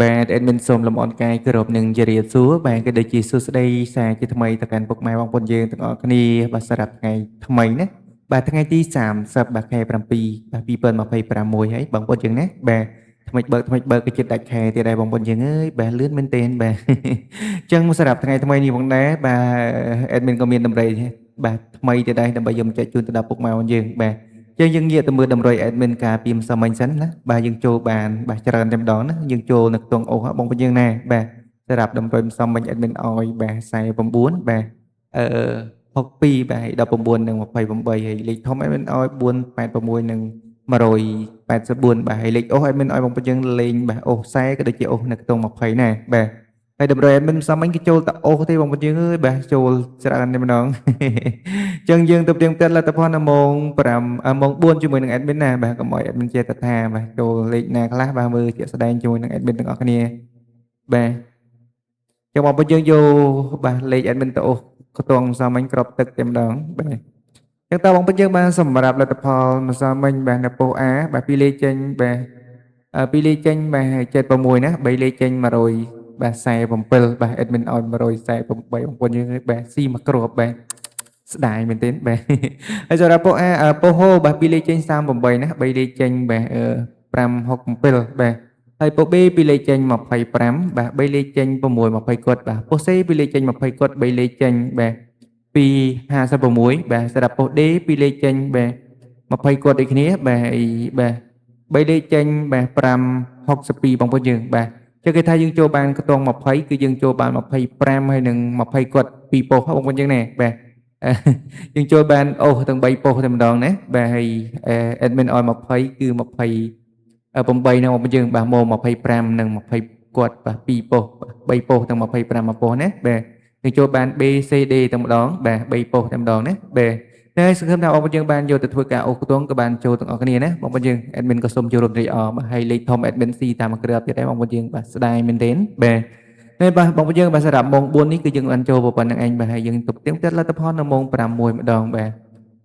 បាទ admin សូមលំអរកាយគោរពនឹងជម្រាបសួរបាទក៏ដូចជាសួស្តីសារជាថ្មីទៅកាន់ពុកម៉ែបងប្អូនយើងទាំងអស់គ្នាបាទសម្រាប់ថ្ងៃថ្មីណាបាទថ្ងៃទី30បាទខែ7បាទ2026ហើយបងប្អូនយើងណាបាទថ្មីបើកថ្មីបើកក៏ចិត្តដាច់ខែទៀតដែរបងប្អូនយើងអើយបាទលឿនមែនទែនបាទអញ្ចឹងសម្រាប់ថ្ងៃថ្មីនេះផងដែរបាទ admin ក៏មានតម្រៃបាទថ្មីទៀតដែរដើម្បីយកមកចែកជូនទៅដល់ពុកម៉ែបងប្អូនយើងបាទចឹងយើងងាកទៅមើលតម្រុយ admin កាលពីម្សិលមិញសិនណាបាទយើងចូលបានបាទច្រើនតែម្ដងណាយើងចូលនៅខ្ទង់អូសបងប្អូនយើងណាបាទសម្រាប់តម្រុយម្សិលមិញ admin ឲ្យបាទ49បាទអឺ62បាទ19និង28ហើយលេខធំ admin ឲ្យ486និង184បាទហើយលេខអូស admin ឲ្យបងប្អូនយើងលេងបាទអូស40ក៏ដូចជាអូសនៅខ្ទង់20ណាបាទហើយតម្រុយ admin ម្សិលមិញគេចូលតែអូសទេបងប្អូនយើងអើយបាទចូលច្រើនតែម្ដង ចឹងយើងទៅផ្ទៀងផ្ទាត់លទ្ធផលនៅម៉ោង5ម៉ោង4ជាមួយនឹង admin ណាបាទកុំឲ្យ admin ចេះតែថាបាទចូលលេខណាខ្លះបាទមើលជាក់ស្ដែងជាមួយនឹង admin ទាំងអស់គ្នាបាទចឹងបងប្អូនយើងយកបាទលេខ admin ទៅអូសខ្ទង់ម្សិលមិញក្របទឹកតែម្ដងបាទចឹងតើបងប្អូនយើងបានសម្រាប់លទ្ធផលម្សិលមិញបាទនៅប៉ុស្តិ៍ A បាទពីរលេខចេញបាទពីរលេខចេញបាទ76ណា3លេខចេញ100បាទ47បាទ admin ឲ្យ148បងប្អូនយើងបាទស៊ីមួយគ្រាប់បាទស្ដាយមែនទេបាទហើយសម្រាប់ប៉ុអាប៉ុហូបាទពីរលេខចេញ38ណា3លេខចេញបាទ567បាទហើយប៉ុ B ពីរលេខចេញ25បាទ3លេខចេញ6 20គាត់បាទប៉ុ C ពីរលេខចេញ20គាត់3លេខចេញបាទ256បាទសម្រាប់ប៉ុ D ពីរលេខចេញបាទ20គាត់ដូចគ្នាបាទអីបាទ3លេខចេញបាទ562បងប្អូនយើងបាទចឹងគេថាយើងចូលបានខ្ទង់20គឺយើងចូលបាន25ហើយនឹង20គាត់ពីរប៉ុស្បងប្អូនយើងណាបាទយើងចូលបានអូសទាំង3ប៉ុស្តែម្ដងណាបាទហើយ admin ឲ្យ20គឺ28ហ្នឹងបងប្អូនយើងបាទមក25និង20គាត់បាទ2ប៉ុស្3ប៉ុស្ទាំង25មួយប៉ុស្ណាបាទយើងចូលបាន B C D តែម្ដងបាទ3ប៉ុស្តែម្ដងណាបាទតែសង្ឃឹមថាបងប្អូនយើងបានយកទៅធ្វើការអូសខ្ទង់ក៏បានចូលទាំងអស់គ្នាណាបងប្អូនយើង admin ក៏សូមចូលរួមត្រេកអរបាទហើយលេខធំ admin C តាមមួយគ្រាប់ទៀតដែរបងប្អូនយើងបាទស្ដាយមែនទែនបាទនេះបាទបងប្អូនយើងបាទសម្រាប់ម៉ោង4នេះគឺយើងបានចូលប៉ុណ្្នឹងឯងបាទហើយយើងទុកទៀងទាត់លទ្ធផលនៅម៉ោង6ម្ដងបាទ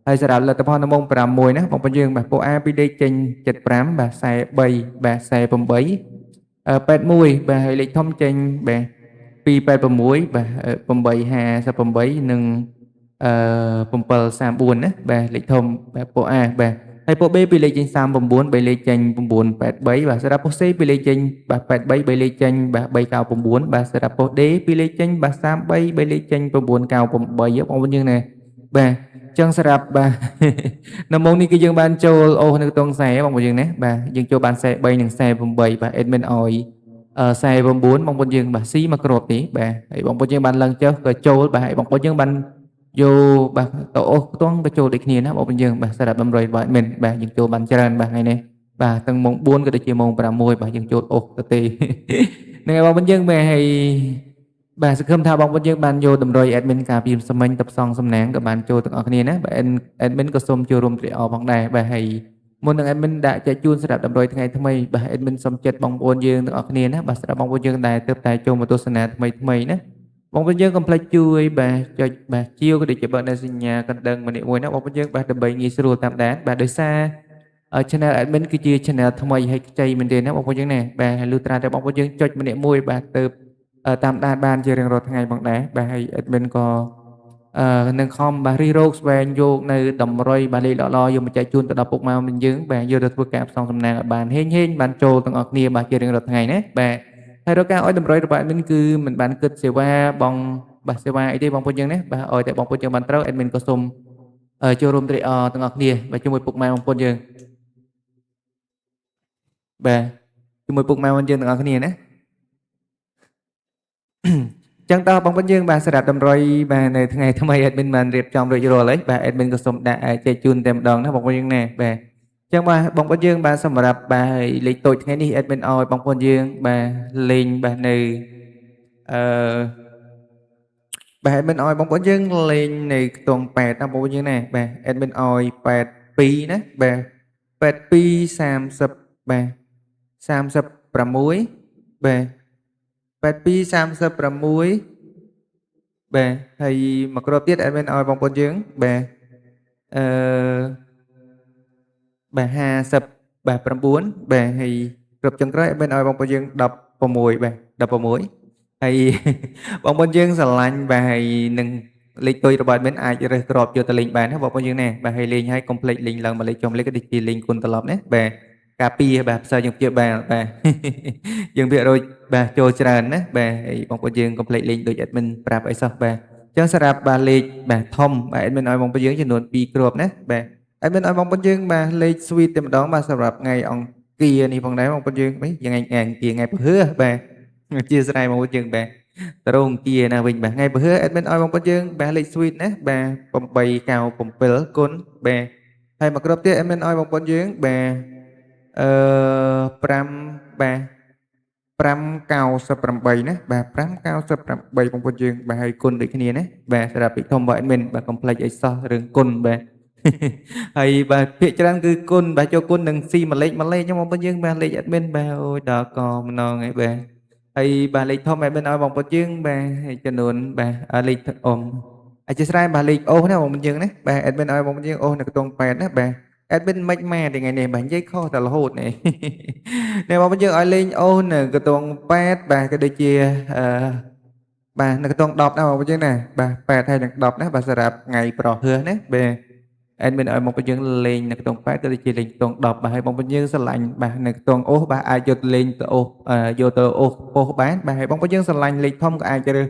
ហើយសម្រាប់លទ្ធផលនៅម៉ោង6ណាបងប្អូនយើងបាទពួក A ពីលេខចេញ75បាទ43បាទ48 81បាទហើយលេខធំចេញបាទ286បាទ858និងអឺ734ណាបាទលេខធំបាទពួក A បាទហើយពួក B ពីលេខចេញ39 3លេខចេញ983បាទសម្រាប់ពួក C ពីលេខចេញបាទ83 3លេខចេញបាទ399បាទសម្រាប់ពួក D ពីលេខចេញបាទ33 3លេខចេញ998បងប្អូនយើងណាបាទចឹងសម្រាប់បាទនៅម៉ោងនេះគឺយើងបានចូលអូសនៅខ្ទង់ខ្សែបងប្អូនយើងណាបាទយើងចូលបាន43និង48បាទ admin ឲ្យ49បងប្អូនយើងបាទស៊ីមកគ្រាប់ទេបាទហើយបងប្អូនយើងបានឡើងចុះក៏ចូលបាទហើយបងប្អូនយើងបានយកបាទទៅអូសខ្ទង់ក៏ចូលដូចគ្នាណាបងប្អូនយើងបាទសម្រាប់តម្រុយបាទ admin បាទយើងចូលបានច្រើនបាទថ្ងៃនេះបាទទាំងម៉ោង4ក៏ដូចជាម៉ោង6បាទយើងចូលអូសទៅទេហ្នឹងហើយបងប្អូនយើងបាទហើយបាទសង្ឃឹមថាបងប្អូនយើងបានយកតម្រុយ admin ការពីសមិញទៅផ្សងសំណាងក៏បានចូលទាំងអស់គ្នាណាបាទ admin ក៏សូមចូលរួមត្រេកអរផងដែរបាទហើយមុននឹង admin ដាក់ចែកជូនសម្រាប់តម្រុយថ្ងៃថ្មីបាទ admin សូមចិត្តបងប្អូនយើងទាំងអស់គ្នាណាបាទសម្រាប់បងប្អូនយើងដែលទើបតែចូលមកទស្សនាថ្មីថ្មីណាបងប្អូនយើងកុំភ្លេចជួយបាទចុចបាទជាវក៏ដូចជាបើកនៅសញ្ញាកណ្ដឹងម្នាក់មួយណាបងប្អូនយើងបាទដើម្បីងាយស្រួលតាមដានបាទដោយសារ channel admin គឺជា channel ថ្មីហើយខ្ចីមែនទេណាបងប្អូនយើងណាបាទហើយលុះត្រាតែបងប្អូនយើងចុចម្នាក់មួយបាទទៅតាមដានបានជារៀងរាល់ថ្ងៃផងដែរបាទហើយ admin ក៏អឺនឹងខំបាទរិះរោកស្វែងយកនៅតម្រុយបាទលេខល្អៗយកមកចែកជូនទៅដល់ពុកម៉ែបងយើងបាទយកទៅធ្វើការផ្សងសំណាងឲ្យបានហេងហេងបានចូលទាំងអស់គ្នាបាទជារៀងរាល់ថ្ងៃណាបាទហើយរកការឲ្យតម្រុយរបស់ admin គឺមិនបានគិតសេវាបងបាទសេវាអីទេបងប្អូនយើងណាបាទឲ្យតែបងប្អូនយើងបានត្រូវ admin ក៏សូមចូលរួមត្រេកអរទាំងអស់គ្នាបាទជាមួយពុកម៉ែបងប្អូនយើងបាទជាមួយពុកម៉ែបងប្អូនយើងទាំងអស់គ្នាណាចឹងតើបងប្អូនយើងបាទសម្រាប់តម្រុយបាទនៅថ្ងៃថ្មី admin បានរៀបចំរួចរាល់ហើយបាទ admin ក៏សូមដាក់ចែកជូនតែម្ដងណាបងប្អូនយើងណាបាទចឹងបាទបងប្អូនយើងបាទសម្រាប់បាទលេខតូចថ្ងៃនេះ admin ឲ្យបងប្អូនយើងបាទលេងបាទនៅអឺបាទ admin ឲ្យបងប្អូនយើងលេងនៅខ្ទង់8ណាបងប្អូនយើងណាបាទ admin ឲ្យ82ណាបាទ82 30បាទ36បាទ82 36បាទហើយមួយគ្រាប់ទៀត admin ឲ្យបងប្អូនយើងបាទអឺបាទ50បាទ9បាទហើយគ្រាប់ចុងក្រោយ admin ឲ្យបងប្អូនយើង 16បាទ16ហើយបងប្អូនយើងស្រឡាញ់បាទហើយនឹងលេខទុយរបស់ admin អាចរើសក្របយកទៅលេងបានណាបងប្អូនយើងណាបាទហើយលេងហើយកុំភ្លេចលេងឡើងមកលេខចុះលេខក៏ដូចជាលេងគុណត្រឡប់ណាបាទការពារបាទផ្សើយើងព្យាបាលបាទយើងភាគរយបាទចូលច្រើនណាបាទហើយបងប្អូនយើងកុំភ្លេចលេងដូច admin ប្រាប់អីសោះបាទអញ្ចឹងសម្រាប់បាទលេខបាទធំបាទ admin ឲ្យបងប្អូនយើងចំនួន2គ្រាប់ណាបាទ admin ឲ្យបងប្អូនយើងបាទលេខ sweet តែម្ដងបាទសម្រាប់ថ្ងៃអង្គារនេះផងដែរបងប្អូនយើងថ្ងៃថ្ងៃអង្គារថ្ងៃពហឺបាទអធិស្ឋានបងប្អូនយើងបាទតរងអង្គារណាវិញបាទថ្ងៃពហឺ admin ឲ្យបងប្អូនយើងបាទលេខ sweet ណាបាទ897គុណបាទហើយមកគ្រាប់ទៀត admin ឲ្យបងប្អូនយើងបាទអឺ5បាទ598ណាបាទ598បងប្អូនយើងបាទហើយគុណដូចគ្នាណាបាទសម្រាប់ពីធំរបស់ admin បាទកុំភ្លេចឲ្យសោះរឿងគុណបាទហើយបាទភាកច្រើនគឺគុណបាទចូលគុណនឹងស៊ីមួយលេខមួយលេខហ្នឹងបងប្អូនយើងបាទលេខ admin បាទអូយដល់កម្ដងហើយបាទហើយបាទលេខធំ admin ឲ្យបងប្អូនយើងបាទហើយចំនួនបាទលេខអ៊ំអធិស្ឋានបាទលេខអូសណាបងប្អូនយើងណាបាទ admin ឲ្យបងប្អូនយើងអូសនៅខ្ទង់8ណាបាទ admin មិនមកថ្ងៃនេះបាទនិយាយខុសតែរហូតនេះនេះបងប្អូនយើងឲ្យលេងអូសនៅកន្ទង់8បាទក៏ដូចជាអឺបាទនៅកន្ទង់10ណាបងប្អូនយើងណាបាទ8ហើយនឹង10ណាបាទសម្រាប់ថ្ងៃប្រហ័សណាបាទ admin ឲ្យបងប្អូនយើងលេងនៅខ្ទង់8ក៏ដូចជាលេងខ្ទង់10បាទហើយបងប្អូនយើងស្រឡាញ់បាទនៅខ្ទង់អូសបាទអាចយកទៅលេងទៅអូសយកទៅអូសពោះបានបាទហើយបងប្អូនយើងស្រឡាញ់លេខធំក៏អាចរើស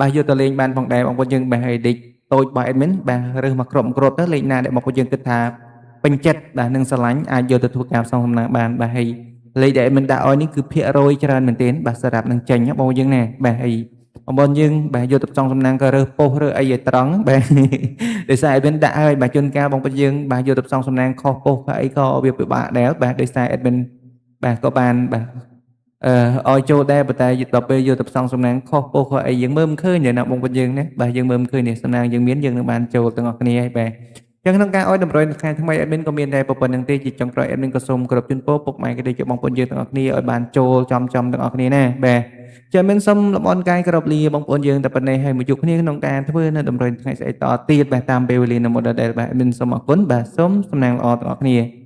បាទយកទៅលេងបានផងដែរបងប្អូនយើងបាទហើយលេខតូចរបស់ admin បាទរើសមកគ្រប់គ្រប់ទៅលេខណាដែលបងប្អូនយើងគិតថាពេញចិត្តបាទនឹងស្រឡាញ់អាចយកទៅធ្វើការផ្សងសំណាងបានបាទហើយលេខដែល admin ដាក់ឲ្យនេះគឺភាគរយច្រើនមែនទែនបាទសម្រាប់នឹងចេញបងប្អូនយើងណាបាទហើយបងប្អូនយើងបាទយកទៅផ្សងសំណាងក៏រើសប៉ុសរើសអីឲ្យត្រង់បាទដោយសារ admin ដាក់ឲ្យបាទជួនកាលបងប្អូនយើងបាទយកទៅផ្សងសំណាងខុសប៉ុសអីក៏វាពិបាកដែរបាទដោយសារ admin បាទក៏បានបាទអឺឲ្យចូលដែរប៉ុន្តែដល់ពេលយកទៅផ្សងសំណាងខុសប៉ុសខុសអីយើងមើលមិនឃើញទេណាបងប្អូនយើងណាបាទយើងមើលមិនឃើញនេះសំណាងយើងមានយើងនឹងបានចូលទាំងអស់គ្នាហើយបាទចឹងក្នុងការឲ្យតម្រុយនៅថ្ងៃថ្មី admin ក៏មានតែប៉ុណ្្នឹងទេជាចុងក្រោយ admin ក៏សូមគោរពជូនពរពុកម៉ែក៏ដូចជាបងប្អូនយើងទាំងអស់គ្នាឲ្យបានចូលចំចំទាំងអស់គ្នាណាបាទចាំមានសូមលំអរកាយគោរពលាបងប្អូនយើងតែប៉ុណ្ណេះហើយមកជួបគ្នាក្នុងការធ្វើនៅតម្រុយថ្ងៃស្អែកតទៀតបាទតាមពេលវេលានៅមុនដដែលបាទ admin សូមអរគុណបាទសូមសំណាងល្អទាំងអស់គ្នា។